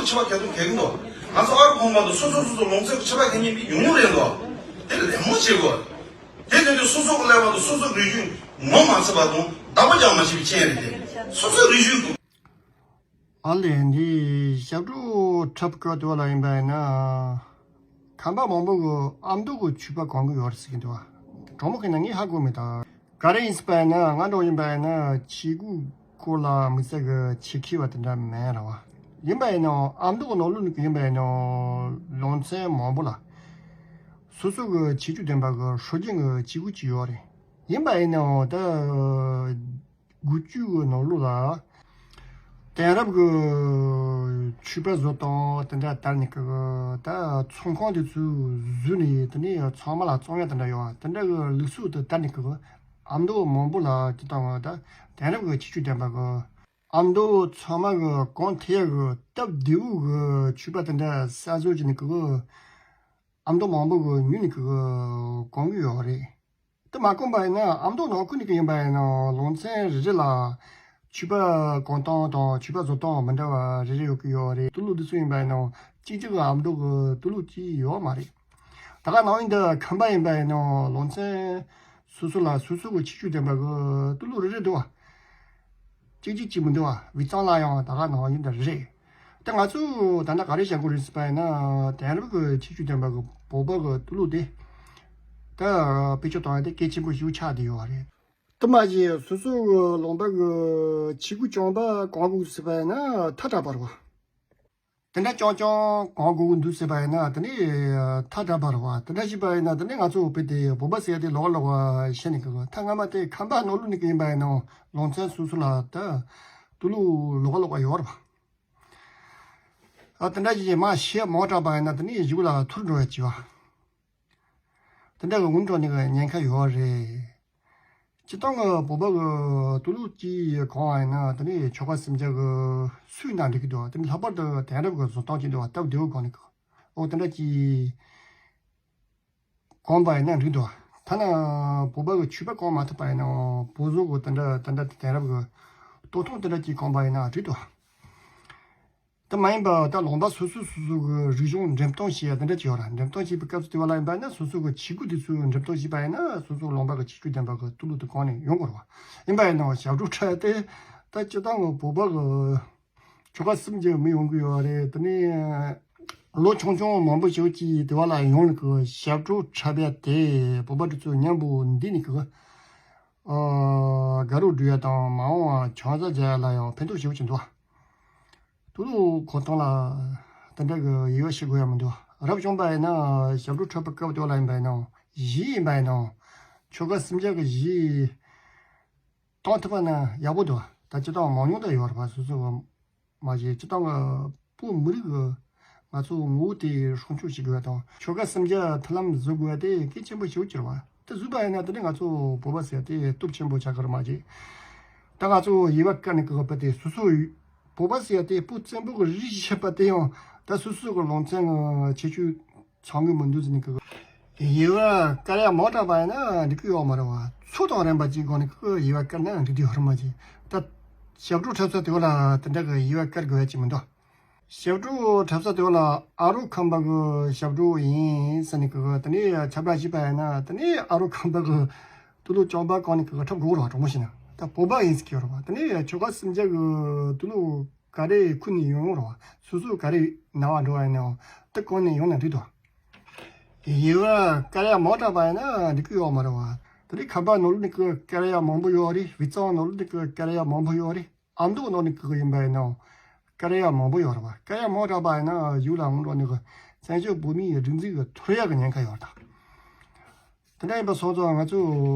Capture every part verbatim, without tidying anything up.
ཆད་པ་ག་དུས་ག་གི་འདུག་ང་ཚོ་ཨ་རུ་གོང་མ་དང་སོ་སོ་སོ་སོ་ལུང་ཚན་གྱི་ཆད་པ་ག་ཉིན་མི་ཉུང་ཉུང་རེད་འདུག་དེ་ལད་མོ་བྱེད་དགོས། དེ་དོན་དུ་སོ་སོ་གི་ཀླད་པ་དང་སོ་སོ་རིག་གཞུང་ངོ་མ་ཚ་བ་དང་བདག་པོ་རྒྱག་མ་བྱེད་པའི་རྐྱེན་རེད་དེ། སོ་སོའི་རིག་གཞུང་དང་། ཨ་ལས་འདི་ཞབས་བྲོ་འཁྲབ་སྐབས་དུ་བ་ལ་ཡིན་པ་ཡིན་ན། ཁམས་པ་མང་པོ་གི་ཨ་མདོ་གི་ཆོས་པ་གང་གི་ཡོད་རེད་ཟེར་གྱི་འདུག་བ། གྲོགས་མོ་གི་ན་ངས་ཧ་གོ་མེད་ད། ག་རེ་ཡིན་ཟེར་བ་ཡིན་ན་ང་འདྲ་ཡིན་པ་ཡིན་ན་ཆས་གོས་སྐོར་ལ་དམིགས་བསལ་གྱི་ཆེད་མཁས་པ་དེ་འདྲ་མེད་ར་བ། ཡིན་པ་ཡིན་ནའང་ཨ་མདོ་གི་ནང་ལོགས་ནས་ཀྱི་ཡིན་པ་ཡིན་ནའང་ལུང་ཚན་མང་པོ་ལ་སོ་སོ་གི་ཁྱད་ཆོས་ལྡན་པ་གི་སྲོལ་རྒྱུན་གྱི་ཆས་གོས་ཅིག་ཡོད་རེད། ཡིན་པ་ཡིན་ནའང་ད་དགུ་བཅུ་གི་ནང་ལོགས་ལ་དེང་རབས་ཀྱི་ཆོས་པ་བཟོ་སྟངས་དེ་འདྲ་དར་ནས་ཀྱི་ད་ཚོང་ཁང་དེ་ཚོ་བཟོས་ནས་དེ་ནས་ཚང་མ་ལ་བཙོང་ཡ་དེ་འདྲ་ཡོད། དེ་འདྲ་གི་ལུགས་སྲོལ་དེ་དར་ནས་ཀྱི་ཨ་མདོ་མང་པོ་ལ་ཅི་ལྟ་བ་ད་དེང་རབས་ཀྱི་ཁྱད་ཆོས་ལྡན་པ་གི་ཨ་མདོ་ཚང་མ་གི་གང་ཐད་གི་སྟབས་བདེ་བོ་གི་ཆོས་པ་དེ་འདྲ་གསར་བཟོ་བྱས་ནས་ཀྱི་ཨ་མདོ་མང་པོ་གི་ཉོས་ནས་ཀྱི་གོན་གི་ཡོད་རེད། དེ་མ་གོན་པ་ཡིན་ན་ཨ་མདོ་ནང་ཁུལ་ནས་ཀྱི་ཡིན་པ་ཡིན་ན་ལུང་ཚན་རེ་རེ་ལ་ཆོས་པ་གོན་སྟངས་དང་ཆོས་པ་བཟོ་སྟངས་མི་འདྲ་བ་རེ་རེ་ཡོད་ཀྱི་ཡོད་རེད། དུག་ལོག་འདི་ཚོ་ཡིན་པ་ཡིན་ན་གཅིག་གཅིག་གི་ཨ་མདོ་གི་དུག་ལོག་ཅིག་ཡོད་མ་རེད། ད་ག་ནང་ཡིན་འདི་ཁམས་པ་ཡིན་པ་ཡིན་ན་ལུང་ཚན་སོ་སོ་ལ་སོ་སོ་གི་ཁྱད་ཆོས་ལྡན་པ་གི་དུག་ལོག་རེ་རེ་འདུག་བ། གཅིག་གཅིག་གཅིག་མི་འདུག་བ། དབུས་གཙང་ལ་ཡང་ད་ག་ནང་ཡིན་འདི་རེད། ད་ང་ཚོས་ད་ལྟ་ག་རེ་བྱ་དགོས་རེད་ཟེར་བ་ཡིན་ན་དེང་རབས་ཀྱི་ཁྱད་ཆོས་ལྡན་པ་གི་བོད་པ་གི་དུག་ལོག་དེ་ད་བེད་སྤྱོད་གཏོང་ཡ་དེ་གལ་ཆེན་པོ་ཞིག་ཆགས་བསྡད་ཡོད་རེད། དེ་མ་གཞི་སོ་སོ་གི་ལུང་པ་གི་ཆས་གོས་རྐྱང་པ་གོན་དགོས་ཟེར་བ་ཡིན་ན་ཐག་དྲག་པ་རེད་བ། དེ་འདྲ་རྐྱང་རྐྱང་གོན་དགོས་ཀྱི་འདུག་ཟེར་བ་ཡིན་ན་དེ་ནི་ཐག་དྲག་པ་རེད་བ། དེ་འདྲ་ཞིག་པ་ཡིན་ན་དེ་ནི་ང་ཚོ་བོད་དེ་བོད་པ་ཟེར་ཡ་དེ་ལོགས་ཀ་ལོགས་ཀ་བཤད་ནས་གི་ཐ་སྔ་མ་དེ་ཁམས་པ་ནང་ལོགས་ནས་གི་ཡིན་པ་ཡིན་ན་ལུང་ཚན་སོ་སོ་ལ་ད་དུག་ལོག་ལོགས་ཀ་ལོགས་ཀ་ཡོད་རེད་བ། ཨ་དེ་འདྲ་ཞིག་མ་བཤད་མ་དྲག་པ་ཡིན་ན་དེ་ནི་གཞུག་ལ་ཐུར་འགྲོ་ཡ་ཅིག་བ། དེ་འདྲ་གི་ངུ་འགྲོ་ནི་གི་ཉེན་ཁ་ཡོད་རེད། སྤྱིར་བཏང་གི་བོད་པ་གི་དུག་ལོག་ཅིག་གོན་བ་ཡིན་ན་དེ་ནི་ཆོལ་ཁ་སུམ་བརྒྱ་གི་སུས་ན་འགྲིག་གི་འདུག་དེ་ནི་ལྷག་པར་དུ་དེང་རབས་གི་བཟོ་སྟངས་ཅིག་འདུག་བ། སྟབས་བདེ་བོ་གོན་ནི་གི་འོ་དེ་འདྲ་ཅིག་གོན་པ་ཡིན་ན་འགྲིག་འདུག་ཐ་ན་བོད་པ་གི་ཆོས་པ་གོན་མ་ཐུབ་པ་ཡིན་ན་བོད་བཟོ་གི་དེ་འདྲ་དེ་འདྲ་དེང་རབས་གི་སྟོད་ཐུང་དེ་འདྲ་ཅིག་གོན་པ་ཡིན་ན་འགྲིག་འདུག་དེ་མ་ཡིན་པ་ད་ལུང་པ་སོ་སོ་སོ་སོ་གི་རིག་གཞུང་འགྲེམས་སྟོན་བྱེད་ཡ་དེ་འདྲ་ཅིག་ཡོད་ར། འགྲེམས་སྟོན་བྱེད་པའི་སྐབས་སུ་དེ་བ་ལ་ཡིན་པ་ན་སོ་སོ་གི་ཆས་གོས་དེ་ཚོའི་འགྲེམས་སྟོན་བྱེད་པ་ཡིན་ན་སོ་སོ་ལུང་པ་གི་ཆས་གོས་ལྡན་པ་གི་དུག་ལོག་དེ་གོན་ནས་ཡོང་དགོས་ར་བ། ཡིན་པ་ཡིན་ནའང་ཞབས་བྲོ་འཁྲབ་དེ་ད་སྤྱིར་བཏང་གི་བོད་པ་གི་ཆོལ་ཁ་སུམ་བརྒྱ་མི་ཡོང་གི་ཡོད་རེད། དེ་ནས་ལོ་ཆུང་ཆུང་མང་པོ་ཞིག་གིས་དེ་བ་ལ་ཡོང་ནས་གི་ཞབས་བྲོ་འཁྲབ་ཡ་དེ་བོད་པ་དེ་ཚོ་མཉམ་པོ་འདི་ནས་གི་ཨ་དགའ་རོགས་སྒྲིག་ཡ་དང་མ་འོངས་པ་ཆང་ས་རྒྱག་ཡ་ལ་ཡང་ཕན་ཐོགས་ཞེ་པོ་ཅིག་འདུག་དུག་ལོག་གོན་སྟངས་ལ་དེ་འདྲ་གི་དབྱེ་བ་ཕྱེ་དགོས་ཡ་མི་འདུག་རབ་བྱུང་པ་ཡིན་ན་ཞབས་བྲོ་འཁྲབ་པའི་སྐབས་དེ་བ་ལ་ཡིན་པ་ཡིན་ནའང་གཞས་ཡིན་པ་ཡིན་ནའང་ཆོལ་ཁ་སུམ་བརྒྱ་གི་གཞས་གཏོང་ཐུབ་པ་ན་ཡག་པོ་འདུག་ད་སྤྱིར་བཏང་མང་ཉུང་དུ་ཡོད་རེད་པ། སོ་སོ་གི་མ་གཞི་སྤྱིར་བཏང་གི་བོད་མི་རིགས་ཀྱི་ང་ཚོ་ངོ་བོ་དེ་སྲུང་སྐྱོབ་བྱེད་དགོས་པ་དང་ཆོལ་ཁ་སུམ་བརྒྱ་མཐུན་ལམ་བཟོ་དགོས་པ་དེ་གལ་ཆེན་པོ་ཞིག་གྱུར་བ། དེ་བཟོས་པ་ཡིན་ན་དེ་ནི་ང་ཚོ་བོད་པ་ཟེར་ཡ་དེ་སྟོབས་ཆེན་པོ་ཆགས་ཀྱི་རེད་མ་གཞི། ད་ང་ཚོ་དབྱེ་བ་བཀར་ནས་བཀག་པ་དེ་སོ་སོ་བོད་པ་ཟེར་ཡ་དེ་བོད་བཙན་པོ་གི་རིགས་ཞེས་པ་དེ་ཡང་ད་སོ་སོ་གི་ལུང་ཚན་གྱི་ཁྱད་ཆོས་ཚང་གི་མི་འདུག་ཟེར་ནས་བཀག་དབྱེ་བ་བཀར་ཡ་མ་དྲག་པ་ཡིན་ན་འགྲིག་གི་ཡོད་མ་རེད་བ། ཚོད་དང་རན་པ་ཅིག་སྒང་ནས་ཁོས་དབྱེ་བ་བཀར་ན་འགྲིག་གི་ཡོད་རེད་མ་གཞི། ད་ཞབས་བྲོ་འཁྲབ་ས་དེ་བ་ལ་དེ་འདྲ་གི་དབྱེ་བ་བཀར་དགོས་ཡ་ཅིག་མི་འདུག་ཞབས་བྲོ་འཁྲབ་ས་དེ་བ་ལ་ཨ་རོ་ཁམས་པ་གི་ཞབས་བྲོ་ཡིན་ཟེར་ནས་གི་དེ་ནས་ཁྱབ་བསྒྲགས་བྱས་པ་ཡིན་ན་དེ་ནས་ཨ་རོ་ཁམས་པ་གི་དུག་ལོག་རྐྱང་པ་གོན་ནས་གི་འཁྲབ་དགོས་རེད་བ། དྲང་མོ་བཤད་ན་ད་བོད་པ་ཡིན་ཟེར་གི་ཡོད་རེད་བ། དེ་ནས་ཆོལ་ཁ་སུམ་བརྒྱ་གི་དུག་ལོག་ག་རེ་ཁུར་ནས་ཡོང་ཡོང་རེད་བ། སོ་སོ་ག་རེ་ན་བ་འགྲོ་བ་ཡིན་ནའང་དེ་གོན་ནས་ཡོང་ན་འགྲིག་འདུག་དབྱེ་བ་བཀར་ཡ་མ་དྲག་པ་ཡིན་ན་འགྲིག་གི་ཡོད་མ་རེད་བ། དེ་ནས་ཁམས་པ་ནང་ལོགས་ནས་གི་བཀར་ཡ་མང་པོ་ཡོད་རེད། དབུས་གཙང་ནང་ལོགས་ནས་གི་བཀར་ཡ་མང་པོ་ཡོད་རེད། ཨ་མདོ་ནང་ནས་གི་ཡིན་པ་ཡིན་ནའང་བཀར་ཡ་མང་པོ་ཡོད་རེད་བ། བཀར་ཡ་མ་དྲག་པ་ཡིན་ན་གཞུག་ལ་འོང་འགྲོ་ནས་གི་བཙན་བྱོལ་བོད་མིའི་སྒྲིག་འཛུགས་གི་ཐོར་ཡ་གི་ཉེན་ཁ་ཡོད་རེད་ད། དེ་འདྲ་ཡིན་པ་སོང་ཙང་ང་ཚོ་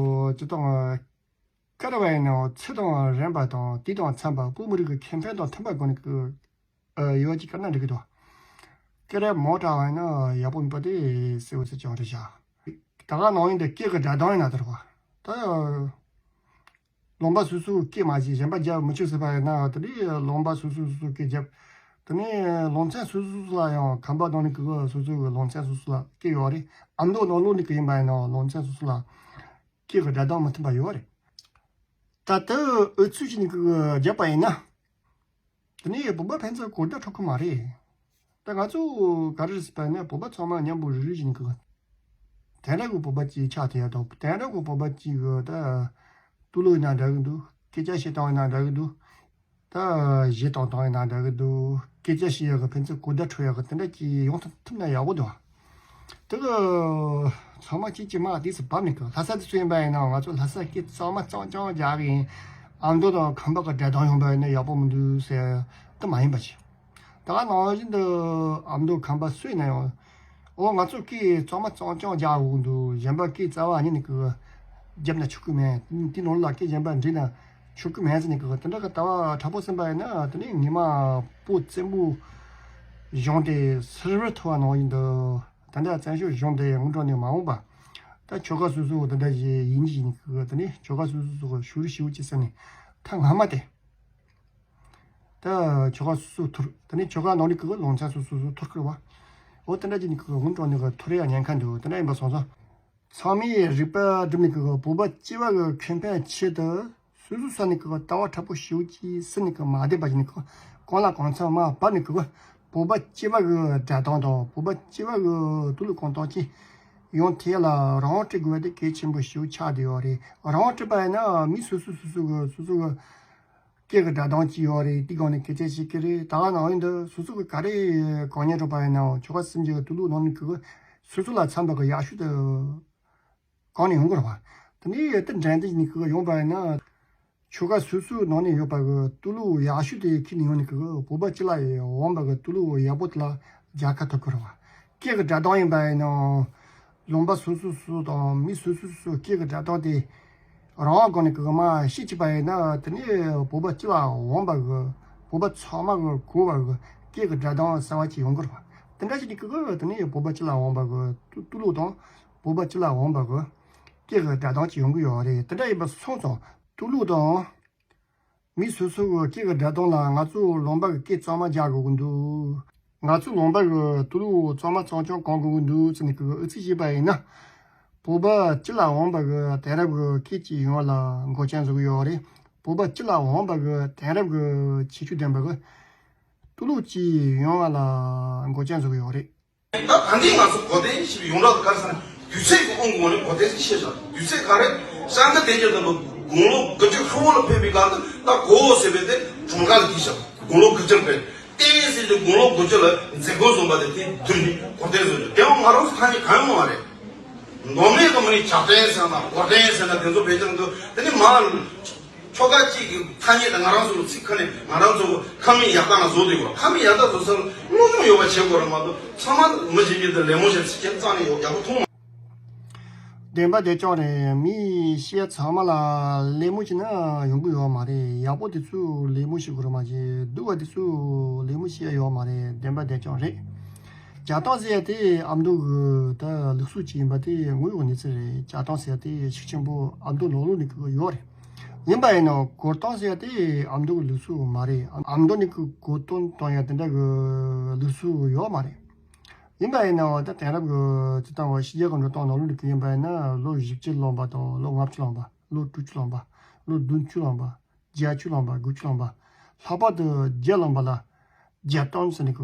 སྤྱིར་བཏང་བཀར་བ་ཡིན་ནའང་ཚད་དང་རན་པ་དང་དེ་དང་འཚམ་པ་བོད་མི་རིགས་ཀྱི་ཁེ་ཕན་དང་མཐུན་པ་སྒོ་ནས་ཀྱི་ཡོད་ཅིག་བཀར་ན་འགྲིག་གི་འདུག་སྐད་ར་མོ་དྲག་པ་ཡིན་ན་ཡག་པོ་མེད་པ་དེ་གསལ་བོ་ཚོ་ཅང་རེད་བཞག་ད་ག་ནང་བཞིན་དུ་སྐད་ཀྱི་སྒྲ་གདངས་ཡིན་ན་དེ་རེད་བ། ད་ལུང་པ་སོ་སོའི་སྐད་མ་གཞི་གཞན་པ་རྒྱབ་མི་ཆོག་ཟེར་བ་ཡིན་ན་དེ་འདྲའི་ལུང་པ་སོ་སོ་སོ་སོའི་སྐད་རྒྱབ། དེ་ནས་ལུང་ཚན་སོ་སོ་སོ་ལ་ཡང་ཁམས་པ་དང་ནི་གི་སོ་སོའི་ལུང་ཚན་སོ་སོ་ལ་སྐད་ཡོད་རེད། ཨ་མདོ་ནང་ལོགས་ནས་གི་ཡིན་པ་ཡིན་ན་ལུང་ཚན་སོ་སོ་ལ་སྐད་ཀྱི་སྒྲ་གདངས་མི་མཐུན་པ་ཡོད་རེད། ད་ལྟ་འུ་ཚོས་ཀྱི་ནི་གི་བརྒྱབ་པ་ཡིན་ན། དེ་ནས་བོད་པ་ཕན་ཚུན་གོ་བརྡ་འཕྲོད་ཀྱི་མ་རེད། ད་ང་ཚོ་ག་རེ་རེད་ཟེར་བ་ན་བོད་པ་ཚང་མ་མཉམ་པོ་རིལ་རིལ་བྱས་ནས་གི། དེང་རབས་ཀྱི་བོད་པ་གཅིག་ཆགས་ཐུབ་ཡ་དང་དེང་རབས་ཀྱི་བོད་པ་གཅིག་གི་ད་དུག་ལོག་ཡིན་ན་འདྲ་གི་འདུག་སྐད་ཆ་བཤད་སྟངས་ཡིན་ན་འདྲ་གི་འདུག་ད་གཞས་བཏང་སྟངས་ཡིན་ན་འདྲ་གི་འདུག་སྐད་ཆ་བཤད་ཡག་གི་ཕན་ཚུན་གོ་བརྡ་འཕྲོད་ཡག་གི་དེ་འདྲ་ཅིག་ཡོང་ཐུབ་ཐུབ་ན་ཡག་པོ་འདུག་དེ་གི་ཚང་མ་གཅིག་གཅིག་མ་དེ་སུ་བབ་ནས་གི། ལྷ་ས་དེ་ཚོ་ཡིན་པ་ཡིན་ན་ང་ཚོ་ལྷ་ས་སྐད་གཙང་མ་གཙང་རྐྱང་རྒྱག་གི་ཡིན། ཨ་མདོ་དང་ཁམས་པ་གི་སྒྲ་གདངས་ཡོང་པ་ཡིན་ན་ཡག་པོ་མི་འདུག་ཟེར་དེ་མ་ཡིན་པ་ཅིག་ད་ག་ནང་བཞིན་དུ་ཨ་མདོ་ཁམས་པ་སུ་ཡིན་ན་ཡང་། ཨོ་ང་ཚོ་སྐད་གཙང་མ་གཙང་རྐྱང་རྒྱག་འོང་འདུག་གཞན་པ་སྐད་རྩ་བ་ཉིད་ནས་གི་རྒྱབ་ན་ཆོག་གི་མེད། དེ་ནང་ལ་སྐད་གཞན་པ་འདྲེས་ན་ཆོག་གི་མེད་ཟེར་ནས་གི་དེ་འདྲ་གི་ལྟ་བ་དྲག་པོ་ཟིན་པ་ཡིན་ན། དེ་ནས་ཉི་མ་བོད་བཙན་པོ་གཞུང་དེ་སིལ་བུར་ཐོར་བ་ནང་བཞིན་དུ་ད་ལྟ་བཙན་བྱོལ་གཞུང་དེ་སྔོན་འགྲོ་ནས་མ་འོངས་པ་ད་ཆོལ་ཁ་སོ་སོ་དེ་འདྲ་ཞིག་ཡིན་གྱི་ཡིན་གི། དེ་ནས་ཆོལ་ཁ་སོ་སོ་སོ་ཤུགས་རེ་ཞེ་པོ་ཅིག་ཟིན་ནས་ད་སྔ་མ་དེ། ད་ཆོལ་ཁ་སོ་སོ་ཐོར། དེ་ནས་ཆོལ་ཁ་ནང་ནས་གི་ལུང་ཚན་སོ་སོ་སོ་ཐོར་ཁུར་བ། འོ་དེ་འདྲ་ཅིག་ནས་གི་སྔོན་འགྲོ་ནས་གི་ཐོར་ཡ་ཉེན་ཁ་འདུག་དེ་འདྲ་ཡིན་པ་སོང་ཙང་། ཚང་མས་རིག་པ་བསྒྲིམས་ནས་གི་བོད་པ་སྐྱེ་བ་གི་ཁེ་ཕན་ཆེད་དུ་སོ་སོ་ས་ནས་གི་ལྟ་བ་དྲག་པོ་ཞེ་པོ་ཅིག་ཟིན་ནས་གི་མ་བསྡད་པ་ཅིག་ནས་གི་གང་ལ་གང་འཚམ་མར་བབས་ནས་གི་བོད་པ་སྐྱེ་བ་གི་སྒྲ་གདངས་དང་བོད་པ་སྐྱེ་བ་གི་དུག་ལོག་གང་དང་ཅིག་ཡོང་ཐད་ལ་རང་དབང་སྤྲད་དགོས་པ་དེ་གལ་ཆེན་པོ་ཞེ་པོ་ཆགས་བསྡད་ཡོད་རེད། རང་དབང་སྤྲད་པ་ཡིན་ན་མི་སོ་སོ་སོ་སོ་གི་སོ་སོ་གི་སྐད་ཀྱི་སྒྲ་གདངས་ཅིག་ཡོད་རེད། དེའི་སྒང་ནས་སྐད་ཆ་བཤད་ཀྱི་རེད། ད་ག་ནང་བཞིན་དུ་སོ་སོ་གི་ག་རེ་གང་ཉན་འགྲོ་པ་ཡིན་ནའང་ཆོལ་ཁ་སུམ་ཅུ་གི་དུག་ལོག་ནང་ནས་གི་སོ་སོ་ལ་འཚམ་པ་གི་ཡག་ཤོས་དེ་གང་ནས་ཡོང་གི་རེད་བ། དེ་ནས་དེ་འགྲན་བསྡུར་ནས་གི་ཡོང་པ་ཡིན་ན་ཆོལ་ཁ་སོ་སོའི་ནང་ནས་ཡོད་པ་གི་དུག་ལོག་ཡག་ཤོས་དེ་ཁྱེར་ནས་ཡོང་ནས་གི་བོད་པ་སྤྱི་ལ་འོང་པ་གི་དུག་ལོག་ཡག་པོ་དེ་ལ་རྒྱལ་ཁ་ཐོབ་ཀྱི་རེད་བ། སྐད་ཀྱི་སྒྲ་གདངས་ཡིན་པ་ཡིན་ནའང་། ལུང་པ་སོ་སོ་སོ་སོ་དང་མི་སོ་སོ་སོ་སོའི་སྐད་ཀྱི་སྒྲ་གདངས་དེ་རང་དབང་སྒོ་ནས་གི་མར་ཤེས་བྱས་པ་ཡིན་ན། དེ་ནས་བོད་པ་སྤྱི་ལ་འོང་པ་གི་བོད་པ་ཚང་མ་གི་གོ་བ་གི་སྐད་ཀྱི་སྒྲ་གདངས་གསར་བ་ཅིག་ཡོང་གི་རེད་བ། དེ་འདྲ་ཞིག་གི་གི་དེ་ནས་བོད་པ་སྤྱི་ལ་འོང་པ་གི་དུ་དུག་ལོག་དང་བོད་པ་སྤྱི་ལ་འོང་པ་གི་སྐད་ཀྱི་སྒྲ་གདངས་ཅིག་ཡོང་གི་ཡོད་རེད། དེ་འདྲ་ཡིན་པ་སོང་ཙང་དུག་ལོག་དང་། མི་སོ་སོ་གི་སྐད་ཀྱི་སྒྲ་གདངས་ལ་ང་ཚོ་ལུང་པ་གི་སྐད་གཙང་མ་རྒྱག་དགོས་ཀྱི་འདུག་ང་ཚོ་ལུང་པ་གི་དུག་ལོག་གཙང་མ་གཙང་རྐྱང་གང་དགོས་ཀྱི་འདུག་ཟེར་ནས་གི་ཨུ་ཚུགས་བྱས་པ་ཡིན་ན། བོད་པ་སྤྱི་ལ་འོང་པ་གི་དེང་རབས་ཀྱི་སྐད་ཅིག་ཡོང་བ་ལ་འགོག་རྐྱེན་བཟོ་གི་ཡོད་རེད། བོད་པ་སྤྱི་ལ་འོང་པ་གི་དེང་རབས་ཀྱི་ཁྱད་ཆོས་ལྡན་པ་གི་དུག་ལོག་ཅིག་ཡོང་བ་ལ་འགོག་རྐྱེན་བཟོ་གི་ཡོད་རེད། ད་ད་ལྟའི་ང་ཚོ་གོ་དེ་ཞིག་ཡོངས་གྲགས་ག་རེ་ཟེར་ན་དུས་ཚོད་ཀྱི་དབང་གིས་ནི་གོ་དེ་ཞིག་ཤེས་བྱ། དུས་ཚོད་ག་རེ་ཤར་ན་དེ་རྒྱབ་དང་དགུང་ལོ་དགུ་བཅུ་ཧྲིལ་བོ་ལ་ཕེབས་པའི་སྐབས་དུ་ད་གོ་ཟེར་བའི་དེ་གྲོང་ཁ་ལ་དེ་བཞག་དགུང་ལོ་དགུ་བཅུ་ལ་ཕེབས། ཏེ་ཟེར་དུས་དགུང་ལོ་དགུ་བཅུ་ལ་མཛད་སྒོ་བཟུང་བ་དེ་དེ་བསྡུས་ནས་གོ་དེ་བཟོ་རྒྱུ་དེ་ཡང་ང་རང་ཚོ་ཐག་ཉེ་གང་ཡོང་བ་རེད། མདོ་སྨད་ཀྱི་མི་ནི་བྱ་བྲལ་ཟེར་ན་གོ་བྲལ་ཟེར་ན་དེ་ཚོ་བེད་སྤྱོད་འདུག་དེ་ནི་མ། ཁྱོ་ག་གཅིག་གི་ཐ་སྙད་དང་ང་རང་ཚོ་ཚིག་ཁ་ནས་ང་རང་ཚོ་ཁ་མིག་ཡར་ལྟ་ན་བཟོ་འདུག་གོ་ཁ་མིག་ཡར་ལྟ་བཟོ་ས་ལ་བློ་སྦྱོང་ཡོད་པ་བྱེད་དགོས་རེད་མ་གཏོགས་ཚང་མ་མི་གཞན་གྱིས་འདི་ལད་མོ་བྱས་ཚིག་རྐྱང་རྩ་ནས་ཡོད་ཡག་པོ་མཐོང་མ། བདེན་པ་བདེན་རྐྱང་རེད། མི་ཤི་ཡ་ཚང་མ་ལ་ལད་མོ་བྱས་ན་ཡོང་གི་ཡོད་མ་རེད། ཡག་པོ་དེ་ཚོ་ལད་མོ་བྱེད་དགོས་རེད་མ་གཞི་སྡུག་པ་དེ་ཚོ་ལད་མོ་བྱེད་ཡ་ཡོད་མ་རེད། བདེན་པ་བདེན་རྐྱང་རེད། རྒྱ་སྟག་ཟེར་ཡ་དེ་ཨ་མདོ་གི་ད་ལུགས་སྲོལ་ཅིག་ཡིན་པ་དེ་དངོས་ཡོད་གནས་ཚུལ་རེད། རྒྱ་སྟག་ཟེར་ཡ་དེ་ཤུགས་ཆེན་པོ་ཨ་མདོ་ནང་ལོགས་ནས་གི་ཡོད་རེད། ཡིན་པ་ཡིན་ནའང་གོ་སྟོན་ཟེར་ཡ་དེ་ཨ་མདོ་གི་ལུགས་སྲོལ་མ་རེད། ཨ་མདོ་ནས་གི་གོ་སྟོན་གཏོང་ཡ་དེ་འདྲ་གི་ལུགས་སྲོལ་ཡོད་མ་རེད། ཡིན་པ་ཡིན་ནའང་ད་དེང་རབས་གི་སྤྱིར་བཏང་བ་ཕྱི་རྒྱལ་གི་འགྲོ་སྟངས་ནང་ལོགས་ནས་གི་ཡིན་པ་ཡིན་ན་ལོ་བཞི་བཅུ་ལོན་པ་དང་ལོ་ལྔ་བཅུ་ལོན་པ་ལོ་དྲུག་ཅུ་ལོན་པ་ལོ་བདུན་ཅུ་ལོན་པ། བརྒྱད་ཅུ་ལོན་པ་དགུ་བཅུ་ལོན་པ། ལྷག་པར་དུ་བརྒྱ་ལོན་པ་ལ་རྒྱ་སྟོན་ཟེར་ནས་གི་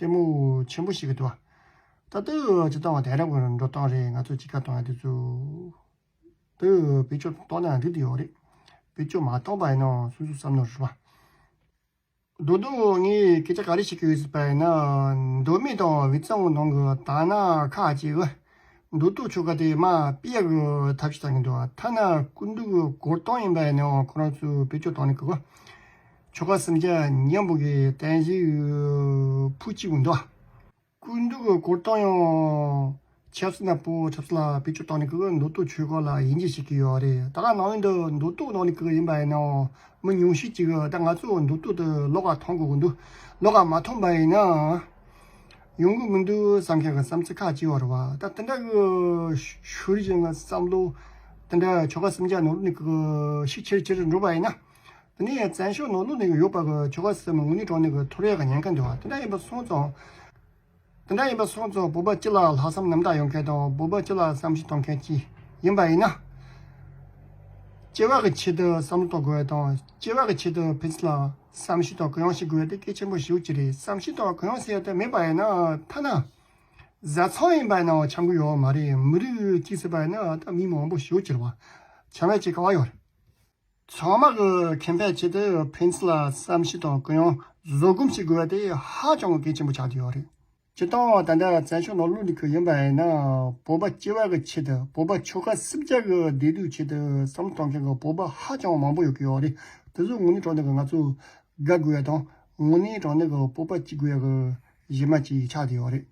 ལྟད་མོ་ཆེན་པོ་ཞིག་གི་འདུག་ད་ལྟ་སྤྱིར་བཏང་བ་དེང་རབས་ཀྱི་འགྲོ་སྟངས་རེད། ང་ཚོ་དཔྱིད་ཀ་གཏོང་ཡ་དེ་ཚོ་དེ་བེད་སྤྱོད་གཏོང་ན་འགྲིག་གི་ཡོད་རེད། བེད་སྤྱོད་མ་གཏོང་པ་ཡིན་ན་སོ་སོའི་བསམ་བློ་རེད་བ། མདོར་བསྡུས་ངས་སྐད་ཆ་ག་རེ་བཤད་ཀྱི་ཡོད་ཟེར་བ་ཡིན་ན་མདོ་སྨད་དང་དབུས་གཙང་གི་ནང་གི་དར་ནག་ཁག་ཅིག་གི་མདོ་སྟོད་ཆོལ་ཁ་དེ་མར་སྤེལ་ཡག་གི་ཐབས་ཤེས་བཏང་གི་འདུག་ཐ་ན་སྐུ་མདུན་གྱི་གོ་སྟོན་ཡིན་པ་ཡིན་ནའང་ཁོ་རང་ཚོས་བེད་སྤྱོད་བཏང་ནས་གི་ཆོལ་ཁ་སུམ་བརྒྱ་མཉམ་པོ་གི་རྟེན་གཞི་ཕུག་གཅིག་གི་འདུག་སྐུ་མདུན་གྱི་གོ་སྟོན་ཡང་ཆབ་སྲིད་ནག་པོ་ཆབ་སྲིད་ལ་བེད་སྤྱོད་བཏང་ནས་གི་མདོ་སྟོད་ཆོལ་ཁ་ལ་དབྱེ་འབྱེད་བྱེད་ཀྱི་ཡོད་རེད། ད་ག་ནང་བཞིན་དུ་མདོ་སྟོད་ནང་ནས་གི་ཡིན་པ་ཡིན་ནའང་མི་ཉུང་ཤས་ཅིག་གི་ད་ང་ཚོ་མདོ་སྟོད་དུ་ལོགས་ཀ་མཐོང་དགོས་ཀྱི་འདུག་ལོགས་ཀ་མ་མཐོང་པ་ཡིན་ན། ཡོང་གི་མི་འདུག་བསམ་མཁན་གྱི་བསམ་ཚུལ་ཁག་ཅིག་ཡོད་རེད་བ། ད་དེ་འདྲ་གི་ཤུགས་རྐྱེན་གྱི་བསམ་བློ་དེ་འདྲ་ཆོལ་ཁ་སུམ་བརྒྱ་ནང་ལོགས་ནས་གི་ཤུགས་ཆེར་ཆེར་འགྲོ་བ་ཡིན་ན། དེ་ནས་བཙན་བྱོལ་ནང་ལོགས་ནས་ཡོད་པ་གི་ཆོལ་ཁ་སུམ་དངོས་གནས་དྲང་གནས་གི་ཐོར་ཡག་གི་ཉེན་ཁ་འདུག་བ། དེ་འདྲ་ཡིན་པ་སོང་ཙང་། དེ་འདྲ་ཡིན་པ་སོང་ཙང་བོད་པ་སྤྱི་ལ་ལྷག་བསམ་རྣམ་དག་ཡོད་མཁན་དང་བོད་པ་སྤྱི་ལ་བསམ་ཤེས་གཏོང་མཁན་ཅིག་ཡིན་པ་ཡིན་ན། སྐྱེ་བ་གི་ཆེད་དུ་བསམ་བློ་གཏོང་དགོས་པ་དང་། སྐྱེ་བ་གི་ཆེད་དུ་ཕན་ཚུན་ལ་བསམ་ཤེས་དང་གུ་ཡངས་བྱེད་དགོས་པ་དེ་གལ་ཆེན་པོ་ཞེ་པོ་ཅིག་རེད། བསམ་ཤེས་དང་གུ་ཡངས་ཟེར་ཡ་དེ་མེད་པ་ཡིན་ན། ཐ་ན་བཟའ་ཚང་ཡིན་པ་ཡིན་ནའང་འཆམ་གི་ཡོད་མ་རེད། མི་རིགས་གཅིག་ཟེར་བ་ཡིན་ན་ད་མི་མང་པོ་ཞེ་པོ་ཅིག་རེད་བ། འཆམ་ཡ་ཅིག་ག་བ་ཡོད་རེད། ཚང་མ་གི་ཁེ་ཕན་ཆེད་དུ་ཕན་ཚུན་ལ་བསམ་ཤེས་དང་གུ་ཡངས་བཟོད་སྒོམ་བྱེད་དགོས་པ་དེ་ཧ་ཅང་གི་གལ་ཆེན་པོ་ཆགས་བསྡད་ཡོད་རེད། སྤྱིར་བཏང་ད་ལྟ་བཙན་བྱོལ་ནང་ལོགས་ནས་ཁོ་ཡིན་པ་ཡིན་ན། བོད་པ་སྐྱེ་བ་གི་ཆེད་དུ། བོད་པ་ཆོལ་ཁ་སུམ་བརྒྱ་གི་བདེ་སྡུག་ཆེད་དུ་བསམ་བློ་གཏོང་མཁན་གི་བོད་པ་ཧ་ཅང་མང་པོ་ཡོད་ཀྱི་ཡོད་རེད། དེ་ཚོ་དངོས་གནས་དྲང་གནས་གི་ང་ཚོ་དགའ་དགོས་ཡ་དང་། དངོས་གནས་དྲང་གནས་གི་བོད་པ་སྐྱིད་དགོས་ཡ་གི་གཞི་མ་ཅིག་ཆགས་བསྡད་ཡོད་རེད།